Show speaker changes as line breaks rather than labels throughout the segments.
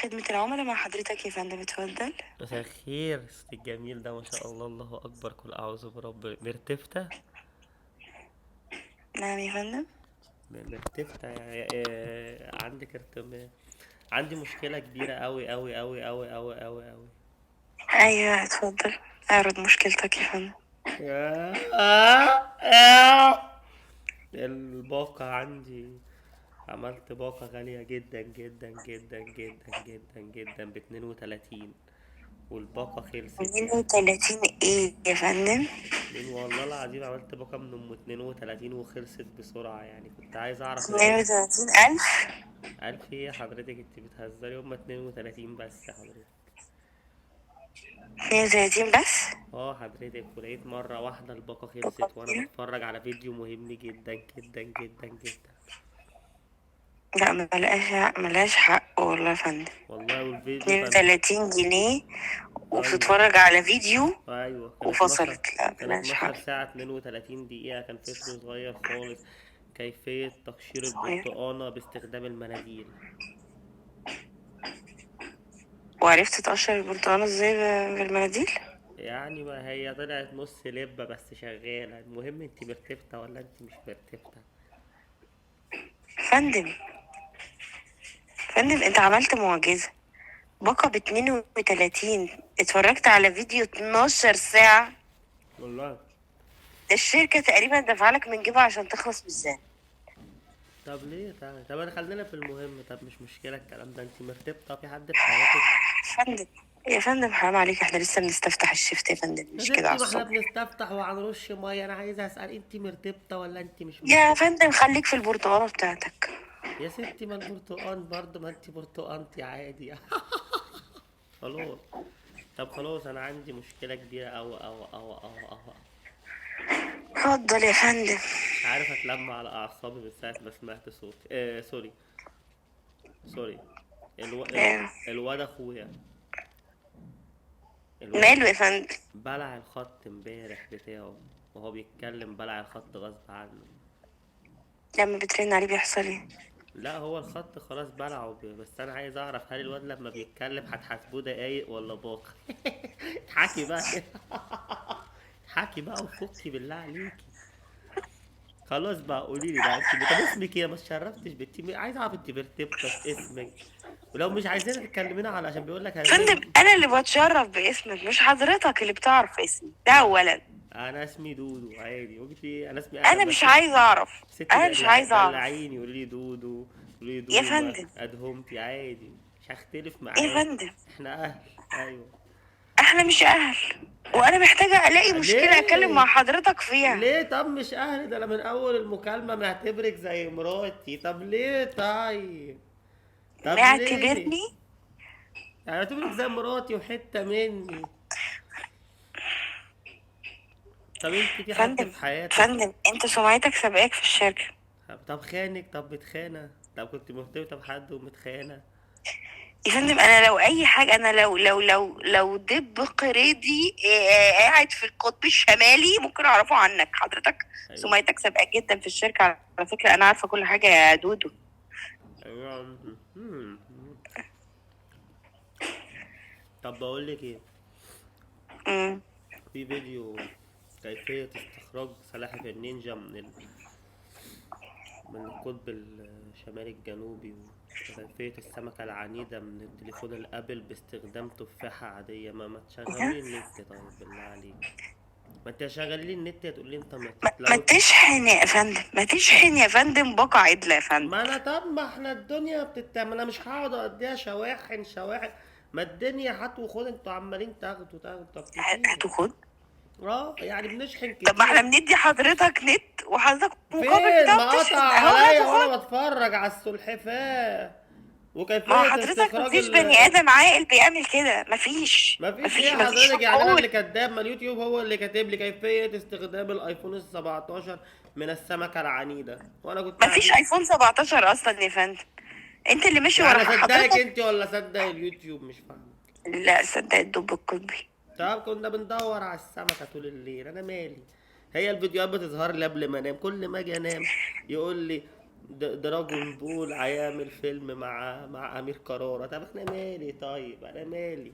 خدمة العملاء مع حضرتك يا فندم، اتفضل.
مساء الخير، الصوت الجميل ده ما شاء الله، الله أكبر، قل أعوذ برب مرتفتة.
نعم يا فندم.
مرتفتة عندك ارتم. عندي مشكلة كبيرة أوي أوي أوي أوي أوي أوي أوي.
ايوه اتفضل، اعرض مشكلتك يا فندم.
الباقة عندي، عملت باقة غالية جدا جدا جدا جدا جدا جدا ب32، والباقة خلصت يعني.
32 ايه يا فندم؟
اتنين والله العظيم، عملت باقة من أم 32 وخلصت بسرعة، يعني كنت عايز أعرف العيب.
32 ألف؟
ألف ايه حضرتك؟ انت بتهزري، هما 32 بس حضرتك.
32 بس؟
اه حضرتك، ولقيت مرة واحدة الباقة
باقة
خلصت وانا
كبيرة.
بتفرج على فيديو مهم جدا جدا جدا جدا.
لا، ملهاش حق والله يا فندم.
والله والفيديو كان،
32 جنيه
ايوه.
وبتتفرج على فيديو
ايوه كان 12،
وفصلت؟ لا
كان
ملهاش
12
حق.
ساعة 32 دقيقة، كان فيديو صغير خالص. كيفية تقشير
صغير.
البرتقانة باستخدام المناديل.
وعرفت تقشر البرتقالة ازاي بالمناديل؟
يعني ما هي طلعت نص لبة بس شغالة. المهم انت مرتبطة ولا انت مش مرتبطة؟
فندم، فندم انت عملت معجزة. باقة ب32، اتفرجت على فيديو 12 ساعة.
والله.
ده الشركة تقريبا دفعلك من جيبها عشان تخلص من الزن.
طب ليه؟ طب انا خلينا في المهم، طب مش مشكلة الكلام ده، انت مرتبطة في حد في حياتك؟
فندم، يا فندم حرام عليك، احنا لسه بنستفتح الشفت يا فندم،
يا
مش كده على
ستي ما احنا
الصبح.
بنستفتح وهنرش ميه، انا عايز اسأل انت مرتبطة ولا انت مش
يا
مرتبطة؟
فندم خليك في البرتقالة بتاعتك.
يا ستي ما البرتقان برضه، ما انت برتقانتي عادي. خلاص. طب خلاص، انا عندي مشكلة كبيرة اوي اوي اوي اوي اوي.
اتفضل يا فندم.
مش عارف اتلم على اعصابي من ساعة ما سمعت صوتي. Sorry، sorry. الو... ال...
ايه
الواد اخويا، الواد
ماله يا فندم؟
بلع الخط امبارح بتاعه وهو بيتكلم، بلع الخط غصب عنه.
لما بترن عليه بيحصل ايه؟
لا هو الخط خلاص بلعه، بس انا عايز اعرف هل الواد لما بيتكلم هتحاسبوه دقايق ولا باقة؟ اضحكي بقى كده، اضحكي بقى وفكي بالله عليكي. خلاص بقى قولي لي بقى انت، طب اسمك ايه؟ ما اتشرفتش بالتيم، عايز اعرف انت مرتبطه في اسمك، ولو مش عايزين تكلمينا على عشان بيقول لك
فندم
هنرن.
انا اللي بتشرف باسمك، مش حضرتك اللي بتعرف اسمي ده
ما
اولا.
انا اسمي دودو عادي، ممكن انا اسمي
انا
ادم
مش
بس.
عايزه اعرف.
ستي
انا مش عايزه اعرف.
دلعيني، قولي لي دودو، قولي لي
يا
دومة
فندم،
ادهمتي عادي، مش هختلف
يا
معاك.
فندم
احنا اهل. ايوه.
احنا مش اهل، وانا محتاجة الاقي مشكلة اتكلم مع
ليه؟
حضرتك فيها.
ليه؟ طب مش اهل؟ ده انا من اول المكالمة معتبرك زي مراتي، طب ليه؟ طيب، طب ليه؟
معتبرني؟
يعني اعتبرك زي مراتي وحتة مني. طب انت في حد
فندم،
في حياتك؟
فندم انت سمعتك سابقاك في الشركة.
طب خانك؟ طب متخانة؟ طب كنت مرتبطة بحد ومتخانة؟
يا فندم انا لو اي حاجة، انا لو دب قريدي قاعد في القطب الشمالي ممكن اعرفه عنك حضرتك.
ايوه.
سمعتك سابقاك جدا في الشركة، على فكرة انا عارفة كل حاجة يا دودو.
ايوه. طب بقول لك ايه،
امم
في فيديو كيفية استخراج سلاحف النينجا من من القطب الشمالي الجنوبي، وكيفية السمكة العنيدة من التليفون الأبل باستخدام تفاحة عادية. ما تشغلي النت طيب بالله عليك، ما انت شغالين النت تقول لي انت ما
ما
لو.
تشحن يا فندم، ما تشحن يا فندم، باقة عدلة يا فندم.
ما انا طب ما احنا الدنيا ما انا مش هقعد اقضيها شواحن شواحن، ما الدنيا هات وخد، انتوا عمالين تاخدوا تاخدوا طب كتير.
هتاخد؟
اه يعني بنشحن
طب ما احنا
كتير.
بندي حضرتك نت وحضرتك مقابل
فين
بتاع
ما
بتشحن
قطع
اهو،
عليا
هتاخد.
وانا بتفرج على السلحفاة
ما هو
وكيفية
حضرتك
استخراج
مفيش بني ادم عاقل بيعمل كده، مفيش
ما فيش ايه
مفيش مفيش
حضرتك؟ يعني انا
عقول.
اللي كداب؟ ما اليوتيوب هو اللي كاتب لي كيفية استخدام الايفون ال 17 من السمكة العنيدة وانا كنت
مفيش
قاعد.
ايفون 17 اصلا يا فندم. انت اللي ماشي
يعني
ورا
اصدقك
حضرتك.
انت ولا اصدق اليوتيوب؟ مش فاهم.
لا صدق الدب القطبي.
طب كنا بندور على السمكة طول الليل، انا مالي؟ هي الفيديوهات بتظهر لي قبل ما انام، كل ما اجي انام يقول لي دراجون بول هيعمل فيلم مع امير كرارة. طب انا مالي؟ طيب انا مالي؟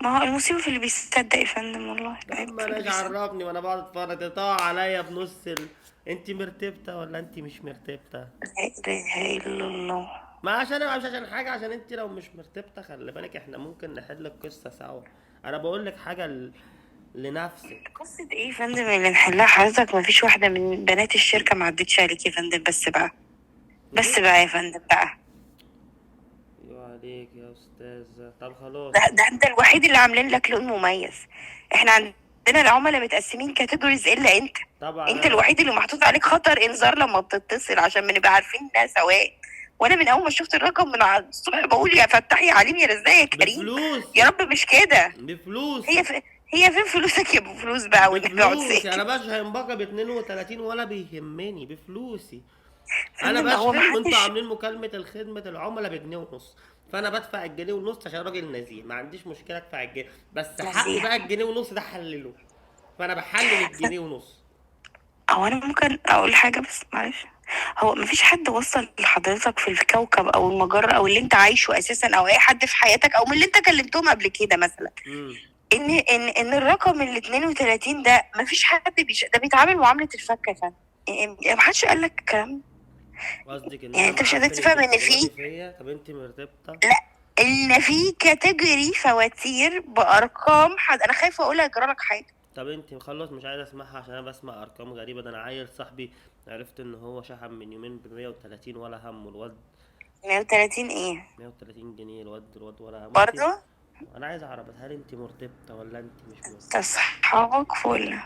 ما هو المصيبة في اللي بيصدق يا فندم، والله
طب
العيب
ما
في اللي
اناش
بيصدق.
عرفني وانا بقعد اتفرج تقطع عليا في نص انت مرتبطة ولا انت مش مرتبطة؟
لا اله الا الله.
ما عشان مش عشان حاجة، عشان انت لو مش مرتبطة خلي بالك احنا ممكن نحل القصة سوا. انا بقول لك حاجة لنفسك.
قصة ايه يا فندم اللي نحلها حضرتك؟ ما فيش واحدة من بنات الشركة ما عدتش عليك يا فندم. بس بقى، بس
ليه؟
بقى يا فندم بقى.
ايوه عليك يا استاذة. طب خلاص.
ده انت الوحيد اللي عاملين لك لون مميز. احنا عندنا العملاء متقسمين categories الا انت.
طبعا
انت
انا
الوحيد اللي محطوط عليك خطر انذار لما بتتصل، عشان بنبقى عارفين انها سواء. وانا من اول ما شفت الرقم من على الصبح بقول يا فتاح يا عليم يا رزاق يا كريم، يا
بفلوسي،
رب مش كده. هي
بفلوسي،
هي فين فلوسك يا ابو فلوس بقى؟ والنبي اقعد
بفلوسي.
ساكت.
انا بشحن باقة ب 32 ولا بيهمني، بفلوسي. انا
فندم هو
بشحن وانتوا
محدش.
عاملين مكالمة الخدمة العملاء بجنيه ونص، فانا بدفع الجنيه ونص عشان راجل نزيه، ما عنديش مشكلة ادفع الجنيه، بس حقي
نزيه.
بقى الجنيه ونص ده حلله، فانا بحلل الجنيه ونص.
هو انا ممكن اقول حاجة بس معلش؟ هو مفيش حد وصل لحضرتك في الكوكب او المجرة او اللي انت عايشه اساسا، او اي حد في حياتك او من اللي انت كلمتهم قبل كده مثلا،
امم
ان الرقم ال 32 ده مفيش حد ده بيتعامل معاملة الفكه يا فندم. يعني محدش قال لك الكلام ده؟
قصدك ان
يعني
انا
انت مش قادر
معفن؟ انت
تفهم ان
بتغلطي
في،
فيا. طب انت مرتبطة؟
لا، ان في category فواتير بارقام حد، انا خايفة اقولها يجرى لك حاجة.
طب انت خلص، مش عايز اسمعها عشان انا بسمع ارقام غريبة. ده انا عيل صاحبي عرفت ان هو شحن من يومين ب 130 ولا همه الواد.
130 ايه؟
130 جنيه الواد ولا همه. انت،
برضه
انا عايز اعرف بس هل انت مرتبطة ولا انت مش
انت
مرتبطة؟
اصحابك فل.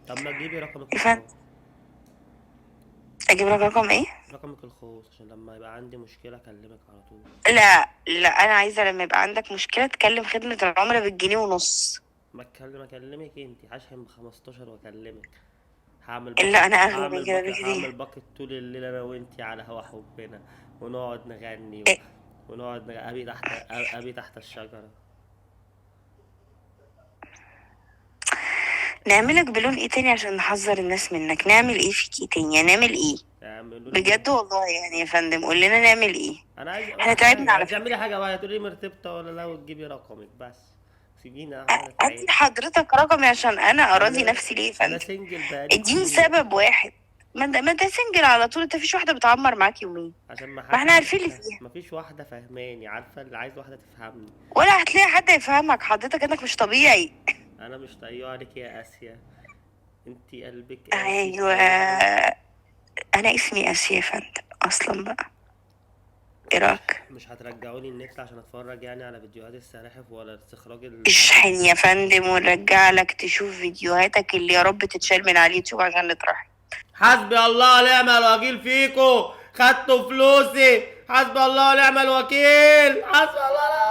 طب ما تجيبي رقمك
يا فندم
الخاص.
اجيب لك رقم ايه؟
رقمك الخاص عشان لما يبقى عندي مشكلة اكلمك على طول.
لا لا، انا عايزه لما يبقى عندك مشكلة تكلم خدمة العملاء بالجنيه ونص.
ما اتكلم اكلمك انت هشحن ب 15 واكلمك. هعمل
لا
باقة،
انا اغلى من
هعمل
كده
باقة، هعمل
بكتير.
باقة طول الليل انا وانتي على هوا حبنا، ونقعد نغني
إيه؟
ونقعد ابي تحت، ابي تحت الشجرة.
نعملك بلون ايه تاني عشان نحذر الناس منك؟ نعمل ايه فيك ايه تاني؟ يعني نعمل ايه
اعملوا لي
بجد والله؟ يعني يا فندم قول لنا نعمل ايه.
انا عايز
احنا
ولا
تعبنا
حاجة،
على
انت
فكرة.
اعملي حاجة بقى، تقولي مرتبطة ولا لا وتجيبي رقمك بس، سيبيني انا
ادي
تعبت.
حضرتك رقمي عشان انا اراضي
انا
نفسي ليه يا
انا
فندم؟
single بقالي
اديني
كتير.
سبب واحد. ما انت single على طول، انت فيش واحدة بتعمر معاك يومين.
عشان ما
ما احنا
حدش،
عارفين اللي فيها.
ما فيش واحدة فاهماني، عارفة اللي عايز واحدة تفهمني.
ولا هتلاقي حد يفهمك حضرتك، انك مش طبيعي.
انا مش طيارك عليك يا اسيا، انتي قلبك قاسي
ايوه،
قوي.
انا اسمي اسيا يا فندم اصلا بقى. ايه رايك؟
مش هترجعوني النت عشان اتفرج يعني على فيديوهات السلاحف ولا استخراج
اشحن يا فندم ونرجع لك تشوف فيديوهاتك اللي يا رب تتشال من على اليوتيوب عشان نطرحها.
حسبي الله ونعم الوكيل فيكو، خدتوا فلوسي. حسبي الله ونعم الوكيل، حسبي الله.